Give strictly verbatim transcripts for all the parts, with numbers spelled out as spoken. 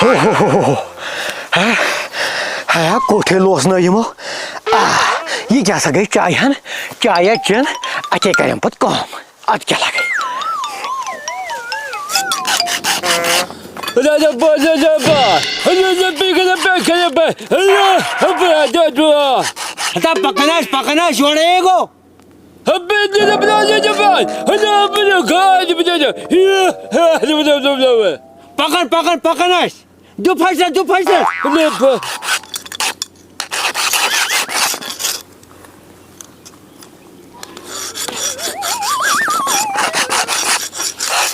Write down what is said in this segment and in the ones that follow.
اوہ، ہا، ہا، کوٚٹھے لوس نہ یِمو۔ آ، یہِ کیٛاہ سا گٔے چایہِ ہن؟ چایا چٮ۪ن، اَتے کَرٮ۪م پَتہٕ کٲم۔ اَدٕ کیٛاہ لَگے؟ ہتا پکان آسہِ، پکان آسہِ، یورے گوٚو۔ پکان، پکان، پکان آسہِ۔ دُ پھچ سا، دُ پھچ سا۔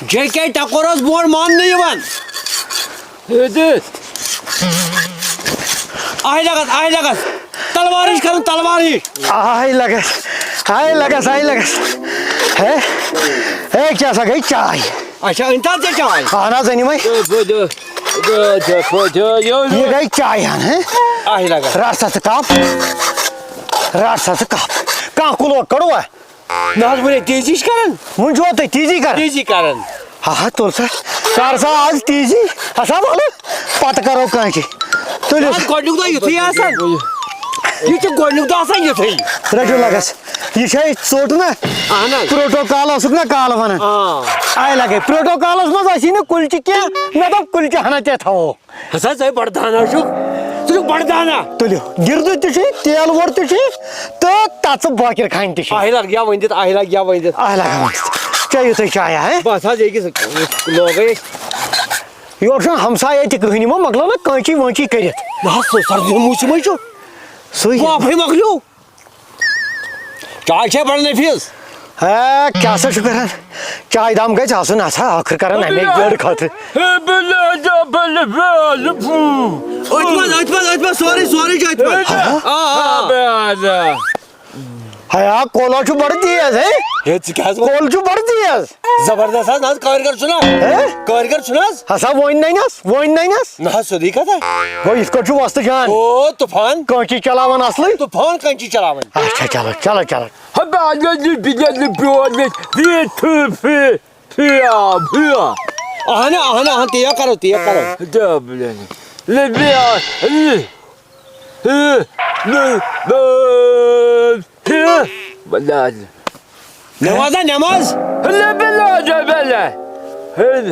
جے کے ٹکور اوس بور ماننہٕ یِوان۔ آہہِ لگس، آہہِ لگس۔ تلوار ہِش کرُن، تلوار ہِش۔ آہہِ لگس، آہہِ لگس، آہہِ لگس۔ ہے، ہے، کیٛاہ سا گٔے چاے؟ اچھا، أنۍ تَتھ ژےٚ چاے؟ اہن حظ، أنِم ہے۔ یہِ گٔے چاے ہن، ہے؟ آہہِ لگس۔ رٹھ سا ژٕ کپ، رٹھ سا ژٕ کپ۔ کانٛہہ کُلو کڑوا؟ نہ حظ، وۄنۍ تیزی چھِ کران۔ وۄنۍ چھُوا تُہۍ تیزی کران؟ تیزی کران۔ ہا ہا، تُل سا، کر سا آز تیزی۔ ہسا وَلہٕ، پتہٕ کرو کٲنٛسہِ۔ تُلِو۔ آز گۄڈٕنیُک دۄہ یُتھُے آسان۔ یہِ چھُ گۄڈٕنیُک دۄہ آسان یُتھُے۔ رٔٹِو لگس۔ یہِ چھے ژوٚٹ نہ؟ اہن حظ۔ پروٹوکال اوسُکھ نہ کالہٕ ونان۔ آ۔ آے لگے۔ پروٹوکالس منٛز ٲسی نہٕ کُلچہِ کینٛہہ۔ مےٚ دوٚپ کُلچہِ ہنا تہِ تھاوو۔ ہسا ژٕ بڑٕ دانا چھُکھ۔ ژٕ چھُکھ بڑٕ دانا۔ تُلِو، گِردٕ تہِ چھُے، تیل ووٚر تہِ چھُے، تہٕ تَژٕ بٲکِر خانہِ تہِ چھُے۔ آہہِ لگ یا ؤنۍ دِتھ، آہہِ لگ یا ؤنۍ دِتھ۔ آہہِ لگ یا ؤنۍ دِتھ۔ چیٚیِو تُہۍ چایا، ہے؟ بس حظ، أکِس لوگے أسۍ۔ یورٕ چھُنہٕ ہمسایہِ تہِ کٕہٕنۍ، یِمو مۄکلٲو نہ کٲنچی وٲنچی کٔرِتھ۔ نہ حظ، سُہ سردی موسمٕے چھُ۔ سُے۔ واپھٕے مۄکلیو۔ چاے چھے بڑٕ نفیٖس۔ ہے، کیٛاہ سا چھُ کران؟ چاے دام گژھِ آسُن، ہسا ٲخٕر کران اَمے گٲڑ خٲطرٕ۔ ہے، بلے، بلے، بلے، پھو۔ أتھۍ منٛز، أتھۍ منٛز، أتھۍ منٛز، سورُے، سورُے چھُ أتھۍ منٛز۔ ہا؟ آ، آ، آ۔ بلے۔ ہے، آ، کولا چھُ بڑٕ تیز، ہے؟ ہے، ژٕ کیٛاہ حظ وَنان؟ کول چھُ بڑٕ تیز۔ زبردست حظ، نہ حظ، کٲرۍگر چھُنہ؟ ہے؟ کٲرۍگر چھُنہ حظ؟ ہسا وۄنۍ نَنٮ۪س، وۄنۍ نَنٮ۪س۔ نہ حظ، سیوٚدُے کتھا۔ گوٚو یِتھ کٲٹھۍ چھُ وۄستہٕ جان۔ او، طوفان۔ کٲنچی چلاوان اصلٕے۔ طوفان کٲنچی چلاوان۔ اچھا، چلو، چلو، چلو۔ ہبا، لے، لے، بیا، لے، بیا، لے، بیا، تھو، فی، فیا، فیا۔ اہن، اہن، اہن، تی کرو، تی کرو۔ دب، لے، لے، بیا، لے، لے، لے، لے۔ ہے، بلے۔ نماز ہا، نماز۔ ہے، بلے، بلے۔ ہے۔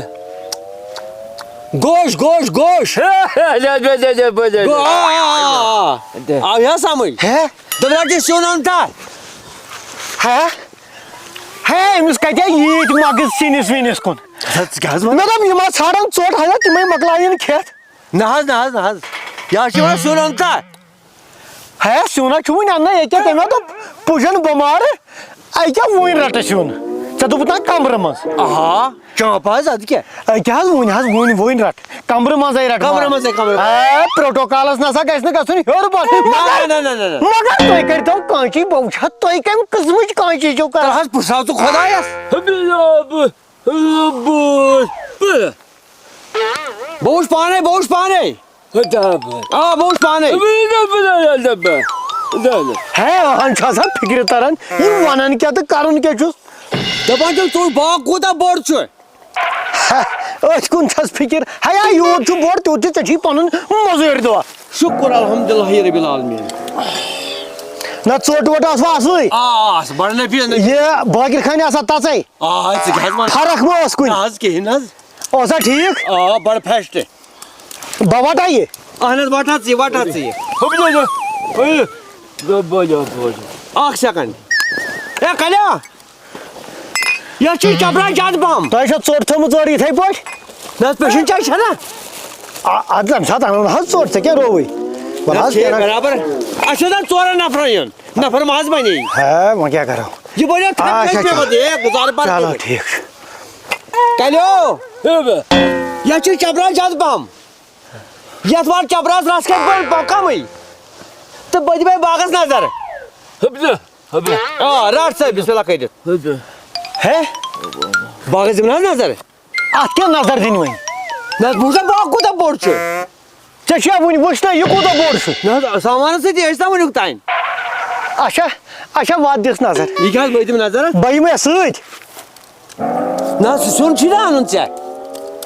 گوش، گوش، گوش۔ ہے، بلے، بلے۔ گو-، آ، آ، آ، آ۔ دے۔ آو یا سمجھ؟ ہے؟ دپان چھِ سیُن اَن تہٕ۔ ہے؟ ہے، أمِس کَتہِ ییٖتۍ مغز سِنِس وِنِس کُن؟ ژٕ کیٛاہ حظ وَنان؟ مےٚ دوٚپ، یِم حظ ژھانڈن ژوٚٹ، ہیا تِمے مۄکلاوِن کھٮ۪تھ۔ نہ حظ، نہ حظ، نہ حظ۔ یہِ حظ چھِ وَنان سیُن اَن تہٕ۔ ہے، سیُن ہا چھُ وُنہِ اَننَے، ییٚکیٛاہ تٔمۍ ہا دوٚپ، پُجن بۄمارٕ، اَکیٛاہ وُنہِ رَٹہٕ سیُن۔ ژےٚ دوٚپُتھ نا کمرٕ منٛز۔ آہا، چانٛپہٕ حظ، اَدٕ کیٛاہ؟ أکیٛاہ حظ، وُنہِ حظ، وُنہِ، وُنہِ رَٹ۔ کمرٕ منٛزَے رَٹ۔ کمرٕ منٛزَے، کمرٕ منٛزَے۔ ہے، پروٹوکالَس نہ سا گژھِ نہٕ گژھُن ہیوٚر بۄن۔ نہ، مگر، نہ، نہ، نہ، نہ۔ مگر تُہۍ کٔرۍتو کٲنچی، بہٕ وٕچھِ ہا تُہۍ کَمہِ قٕسمٕچ کٲنچی چھِو کران۔ تَلہٕ حظ، پُرٛژھاو ژٕ خۄدایَس۔ بہٕ وٕچھ پانے، بہٕ وٕچھ پانے۔ آ، بہٕ وٕچھ پانے۔ ہے، اہن چھُ آسان فِکرِ تران، یہِ ونان کیٛاہ تہٕ کران کیٛاہ چھُس۔ دپان چھُم، ژٕ وٕچھ باغ کوٗتاہ بوٚڑ چھُ۔ ہے، أتھۍ کُن چھَس فِکِر۔ ہے، یوٗت چھُ بوٚڑ، تیوٗت چھُ، ژےٚ چھُے پنُن مٔزوٗرۍ دۄہ۔ شُکُر الحمدللہ رب العالمین۔ نہ، ژوٚٹ ووٚٹ آسوا اصلٕے؟ آ، آ، بڑٕ نفیٖس، نفیٖس۔ یہِ بٲکِر خانہِ آسا تَژَے؟ آ، ژٕ کیٛاہ حظ وَنان؟ فرق ما ٲس کُنہِ؟ نہ حظ، کِہیٖنۍ حظ۔ اوسا ٹھیٖک؟ آ، بڑٕ فیسٹ۔ بہٕ وَٹا یہِ؟ اہن حظ، وَٹ حظ ژٕ، وَٹ حظ ژٕ یہِ۔ اکھ سیکنڈ۔ اے کلیو، یتھ چھُے چپرا زیادٕ پہم۔ تۄہہِ چھو ژوٚٹ تھٲومٕژ اورٕ یِتھے پٲٹھۍ؟ نہ حظ، پیشنٹ چھا چھنا؟ آ، ادٕ تمہِ ساتہٕ انو نہ حظ ژوٚٹ، ژےٚ کیٛاہ رووُے؟ وَلہٕ حظ، ٹھیٖک، کینٛہہ نہ۔ برابر۔ اَسہِ چھُ نہ ژورن نفرن یُن۔ نفر ما حظ بنے۔ ہے، وۄنۍ کیٛاہ کرو؟ یہِ بنیو اچھا، تھپھ تھپھ اچھا۔ پٮ۪ٹھ، یہِ گُزارٕ پَتہٕ چلو، کٔرِتھ۔ ٹھیٖک چھُ۔ کلیو، ہے بہٕ۔ یتھ چھُے چپرا زیادٕ پہم۔ یتھ وار چپراہس رس کھسہِ بٔڑ پکمٕے۔ تہٕ بہٕ دِمے باغس نظر۔ حفظہ، حفظہ۔ آ، رٹھ سا، بسم اللہ کٔرِتھ۔ حفظہ۔ ہے؟ باغس دِمہٕ نہ حظ نظر؟ اتھ کیٛاہ نظر دِنۍ وۄنۍ؟ نہ حظ، بہٕ وٕچھا باغ کوٗتاہ بوٚڑ چھُ۔ ژےٚ چھُیا وُنہِ وٕچھنَے یہِ کوٗتاہ بوٚڑ چھُ؟ نہ حظ، سامانس سۭتۍ ٲسۍ نا وٕنیُک تام۔ اچھا، اچھا، وَتھ دِس نظر۔ یہِ کیٛاہ حظ، بہٕ دِمہٕ نظر حظ۔ بہٕ یِمہٕ یا سۭتۍ۔ نہ، سُہ سیُن چھُے نہ اَنُن ژےٚ۔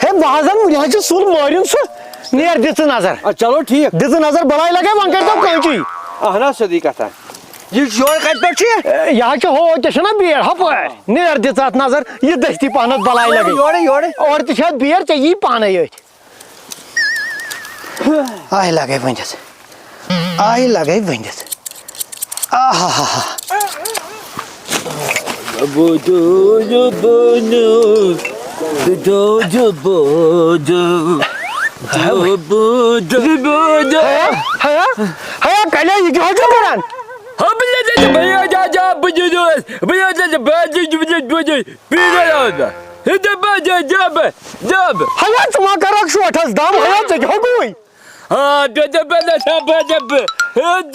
ہے، بہٕ حظ اَنہٕ وُنہِ حظ چھُ سُل مٲرِن سُہ۔ نیر دِ ژٕ نظر۔ آ، چلو ٹھیٖک۔ دِ ژٕ نظر، بلاے لگے، وۄنۍ کٔرۍتو کٲنچی۔ اہن حظ، صدیق کتھ۔ یہِ یورٕ کتہِ پٮ۪ٹھ چھُ یہِ؟ اے، یہِ حظ چھُ ہو، ژےٚ چھُنا بیٖڑ ہپٲرۍ۔ نیر دِ ژٕ اتھ نظر، یہِ دٔستی پہنتھ بلاے لگے۔ یورٕ، یورٕ۔ اورٕ تہِ چھِ اتھ بیٖڑ، ژےٚ یی پانے أتھۍ۔ آے لگے ؤنِتھ۔ آے لگے ؤنِتھ۔ آہا۔ بوجو، بوجو، بوجو، بوجو، بوجو۔ ہیا، ہیا، ہیا، کلیو، یہِ کیٛاہ چھُ کران؟ ہیا، ژٕ ما کرکھ شوٹھس دم، ہیا، ژےٚ کیٛاہ گوٚوُے؟ ہا، بے، بے، بے، بے، بے، بے، بے۔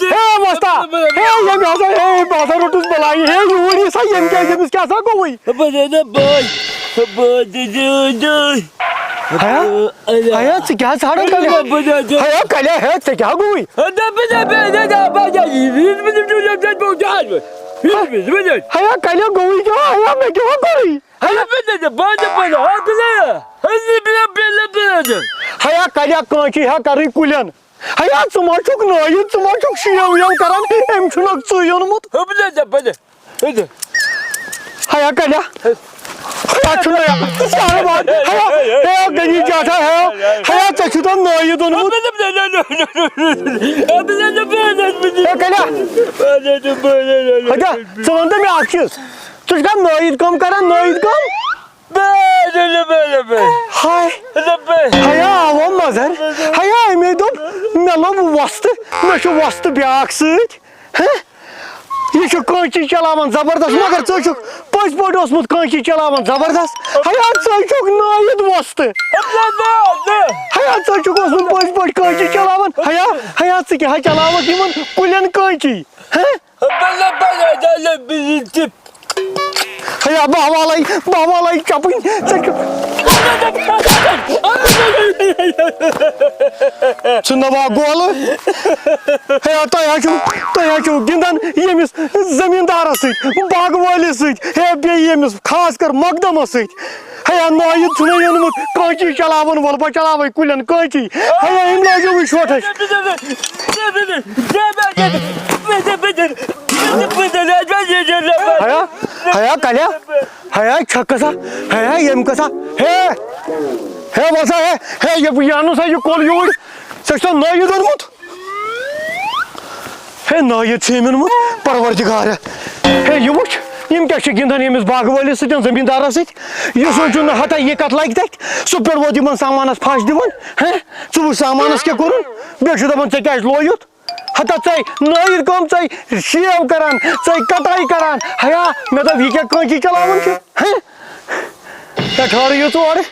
ہے وۄستا، ہے ییٚمۍ ہسا، ہے بہٕ ہسا روٚٹُس بلاے، ہے یوٗرۍ یہِ سا ییٚمۍ کیٛاہ، ییٚمِس کیٛاہ سا گوٚوُے؟ بہٕ دَپہٕ بہٕ، بہٕ دَپہٕ بہٕ۔ ہیا، ہیا، ژٕ کیٛاہ ژھانڈان کلیو؟ ہیا کلیو، ہے ژےٚ کیٛاہ گوٚوُے؟ ہیا کلیو گوٚوُے کیٛاہ؟ ہیا مےٚ کیٛاہ گوٚوُے؟ ہیا، ہیا کلیو کٲنٛچی ہا کرٕنۍ کُلٮ۪ن۔ ہیا، ژٕ ما چھُکھ نٲیِد، ژٕ ما چھُکھ شیو ویو کران؟ أمۍ چھُنکھ ژٕے اوٚنمُت۔ ہیا، کلیو۔ ہیا، چھُنہٕ نٲیِد۔ سارے بات۔ ہیا، ہے، غنی جاٹھا، ہے۔ ہیا، ژےٚ چھُتھ نٲیِد اوٚنمُت۔ ہے، کلیو۔ ہیا، ژٕ وَن تہٕ مےٚ اکھ چیٖز۔ ژٕ چھُکھا نٲیِد کٲم کران، نٲیِد کٲم؟ بے، بے، بے، بے، بے۔ ہاے۔ بے، بے۔ ہیا آو مظہر۔ ہیا أمے دوٚپ، مےٚ لوٚب وۄستہٕ، مےٚ چھُ وۄستہٕ بیٛاکھ سۭتۍ۔ ہہ؟ یہِ چھُ کٲنچی چلاوان زبردست، مگر ژٕ چھُکھ پٔزۍ پٲٹھۍ اوسمُت کٲنچی چلاوان زبردست۔ ہیا ژٕ چھُکھ نٲیِد وۄستہٕ۔ بے، بے، بے۔ ہیا ژٕ چھُکھ اوسمُت پٔزۍ پٲٹھۍ کٲنچی چلاوان۔ ہیا، ہیا ژٕ کیٛاہ چلاوکھ یِمن کُلٮ۪ن کٲنچی؟ ہہ؟ بلہ، بلہ، بلہ، بلہ، تہِ۔ ہیا، بہہ والے، بہہ والے چپٕنۍ، ژےٚ چھُ-، ژٕ نوا گولہٕ۔ ہیا، تۄہہِ حظ چھُو، تۄہہِ حظ چھُو گِنٛدان ییٚمِس زٔمیٖندارَس سۭتۍ، باغہٕ وٲلِس سۭتۍ، ہے، بیٚیہِ ییٚمِس خاص کر مقدمَس سۭتۍ۔ ہیا نٲیِد چھُنَے اوٚنمُت کٲنچی چلاوَن وول، بہٕ چلاوَے کُلٮ۪ن کٲنچی۔ ہیا أمۍ لٲجِو وٕنۍ شوٹھَس۔ ہیا، ہیا کلیو، ہیا چھکھ سا، ہیا ییٚمۍ کسا، ہے، ہے وَل سا، ہے، ہے یہِ، یہِ اَنُن سا یہِ کۄل یوٗرۍ، ژےٚ چھُتھ نٲیِد اوٚنمُت؟ ہے نٲیِد چھُ أمۍ اوٚنمُت، پروردگارا۔ ہے یہِ وٕچھ، یِم کیٛاہ چھِ گِنٛدان ییٚمِس باغہٕ وٲلِس سۭتۍ، زٔمیٖندارَس سۭتۍ؟ یہِ سوٗنٛچُن نہٕ ہتا یہِ کَتھ لَگہِ تَتہِ، سُہ پٮ۪ٹھ ووت یِمَن سامانَس پھَش دِوان۔ ہے، ژٕ وٕچھ سامانَس کیٛاہ کوٚرُن، بیٚیہِ چھُ دَپان ژےٚ کیٛازِ لویُتھ؟ ہتا ژَے نٲیِد کٲم، ژَے شیو کَران، ژَے کَٹٲے کَران۔ ہیا، مےٚ دوٚپ یہِ کیٛاہ کٲنچی چلاوان چھُ؟ ہے، ہے ٹھٔہرٕ یہِ ژٕ اورٕ۔